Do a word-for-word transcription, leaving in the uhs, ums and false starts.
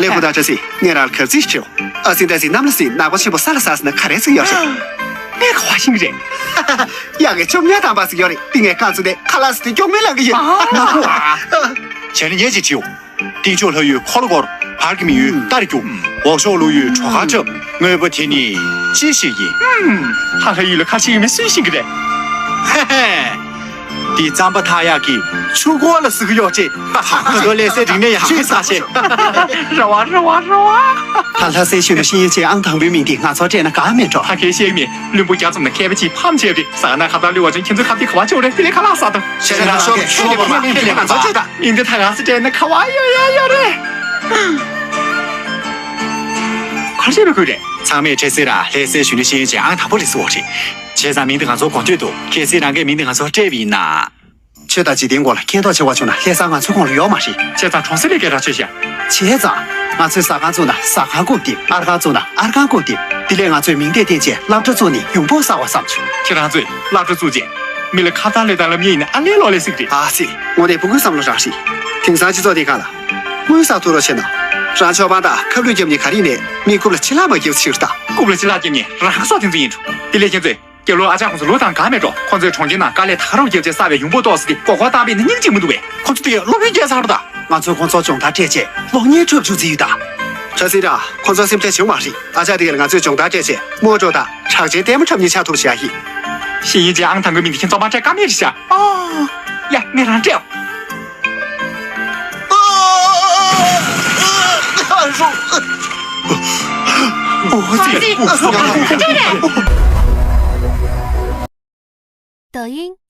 ལེགས་པོ་ད་བཀྲ་ཤིས། ངས་རང་ལ་གབ་ཚིག་ཞིག་དྲིའོ། ཨ་སྲིན་ཏ་སྲིན་གནམ་ལ་སྲིན། ནག་པོ་ཆེན་པོ་ས་ལ་ཟགས་ཟེར་ན་ག་རེ་ཟེར་གྱི་ཡོད་རེད། ངས་ག་པར་ཤེས་ཀྱི་རེད། ཡ་གི་ཅོ་ཉ་དམ་པ་ཟིག་ཡོད་རེད། འདི་ངས་གང་ཚུགས་ནས་ཁ་ལག་ཟིག་དེ་སྐྱོག་མེ་ལངས་གི་ཡིན། ཨ། ནག་པོ། བྱས་ན་ངས་ཅིག་དྲིའོ། སྟེང་ཕྱོགས་ལྷ་ཡུལ་འཁོར་ལོ་བསྐོར། བར་གྱི་མི་ཡུལ་རྟར་རྒྱུག། འོག་ཕྱོགས་ཀླུ་ཡུལ་བྲོ་གར་འཁྲབ། དངོས་པོ་དེ་ནི་ཅི་ཞིག་ཡིན། ཧུམ། ལྷ་ལྷ་ཡུལ་ལ་ག་རེ་བྱེད་ཀྱི་ཡོད་མེད་སུས་ཤེས་ཀྱི་རེད། ཧེ་ཧེ། འདི་རྩམ་པ་འཐག་ཡག་གི་ཆུ་འཁོར་ལ་ཟེར་གྱི་ཡོད་ཅེས། ང་ཚོ་ལྷ་སའི་རིག་གནས་ཡག་ཤོས་ས་ཆེ། རེད་པ་རེད་པ་རེད་པ། ད་ལྷ་སའི་གཞོན་ནུ་ཤེས་ཡོན་ཅན་ཨང་དང་པོའི་མིང་འདི་ང་ཚོར་སྤྲད་ན་དགའ་མེད་འགྲོ། ད་གལ་བཤད་མེད། བླུན་པོ་རྒྱ་ཙམ་ན་མཁས་པ་ཅིག་ཕམ་བྱས་རེད། ཟ་ན་ཁ་བཏགས་བླུ་བ་ཅན་ཁྱེད་ཚོའི་ཁ་བཏགས་ག་བ་ཆོག་རེད། དེ་ལས་ཁ་ལག་ཟ་དང་། བྱས་ན་ཤོག་ཤོག་ལས་པ་མ་ལས་པ་ང་ཚོ་ཆོག་ད། ཡིན་དེ་ད་ང་ཚོ་སྤྲད་ན་ག་བ་ཡོད་ཡ་ཡོད་རེད། ག་རེ་བྱས་པའི་ཁུལ་རེད། ཚང་མས་བྲེལ་ཟེར་ར། ལྷ་སའི་གཞོན་ནུ་ཤེས་ཡོན་ཅན་ཨང་དང་པོ་རེད་ཟེར་བ་རེད། བྱས་ཙང་མིང་འདི་ང་ཚོར་གོ་འདོད་འདུག་གལ་སྲིད་རང་གིས་མིང་འདི་ང་ཚོར་སྤྲད་པ་ཡིན་ན། ཆོས་དང་འཇིག་རྟེན་སྐོར་ལ་མཁྱེན་རྟོགས་ཆེ་བ་བྱུང་ན་ལྷ་ས་ང་ཚོའི་ཁོངས་ལ་ཡོད་མ་རེད། བྱས་ཙང་གྲོང་གསེབ་ལས་ཀའི་ར་ཆོས་ཤ། བྱས་ཙང་ང་ཚོས་ཟ་ཁང་བཙུགས་ན་ཟ་ཁང་རྐུབ་རྡིབ། ཨར་ཁང་བཙུགས་ན་ཨར་ཁང་རྐུབ་རྡིབ། དེ་ལས་ང་ཚོས་མིང་བརྡས་བསྟན་བྱས་སློབ་གྲྭ་བཙུགས་ནས་ཡོང་འབབ་བསགས་པ་བསམ་བྱུང་། ཁྱེད་རང་ཚོས་སློབ་གྲྭ་བཙུགས་རྗེས་མི་ལ་ཁ་བཏགས་ལས་དང་ལབ་མཁན་ཡིན་ན་ཨ་ལས་ལོག་ལས་ཟིག་རེད། ཨ་ཙི། དངོས་གནས་སྤུ་གུའི་བསམ་བློ་རང་རེད། དེང་སང་སྤྱི་ཚོགས་འདིའི་སྒང་ལ་དངུལ་བསགས་ཐུབ་རོགས་བྱས་ན། རང་ཆོག་པ་དང་ཁབ་ལུད་བརྒྱབ་ནས་ག་རེ་ཡིན་ནའི་མི་རྐུབ་ལ་ཕྱི་ལག་མ་བརྒྱབ་ཟེར་ད། རྐུབ་ལ་ཕྱི་ལག་བརྒྱབ་ནས་རང་སྲོག་འདོན་ཚུལ་ཡིན་འགྲོ། དེ་ལས་ཁྱེད་ཚོས། རྒྱབ་ལོགས་ཨ་ཅག་ཁོང་ཚོ་ལོ་དང་འགའ་མེད་འགྲོ། ཁོང་ཚོས་གྲོང་ཁྱེར་ནང་དཀའ་ལས་ད་རུང་བརྒྱབ་བྱས་བསགས་པའི་ཡོང་འབབ་ཏོག་ཙམ་དེ་མགོ་སྐོར་བཏང་བས་ནི་སྙིང་རྗེ་མི་འདུག་པས། ཁོང་ཚོ་དེ་གས་སློབ་ཡོན་བསྐྱལ་ཚར་རོ་ད། ང་ཚོས་ཁོང་ཚོར་སྦྱོང་བརྡར་སྤྲད་བྱས་གློག་བརྙན་འཁྲབ་བཅུག་རྩིས་ཡོད་ད། ཁྲ་སི་ར། ཁོང་ཚོ་སེམས་ཁྲལ་བྱུང་མ་རེད། ཨ་ཅག་དེ་གས་ལ་ང་ཚོས་སྦྱོང་བརྡར་སྤྲད་བྱས་རྨོ་འགྲོ་ད། གྲགས་ཅན་ལྟད་མོ་འཁྲབ་མཁན་ཆགས་ཐུབ་བྱ་ཡིན། ཤེས་ཡོན་ཅན་ཨང་དང་པོའི་མིང་དེ་ཁྱེད་ཚོ་མ་སྤྲད་ཀ་མེད་རེད་ཤག་ཨོ། ཡ་ངས་རང་སྤྲད། ཨོ་ཙི།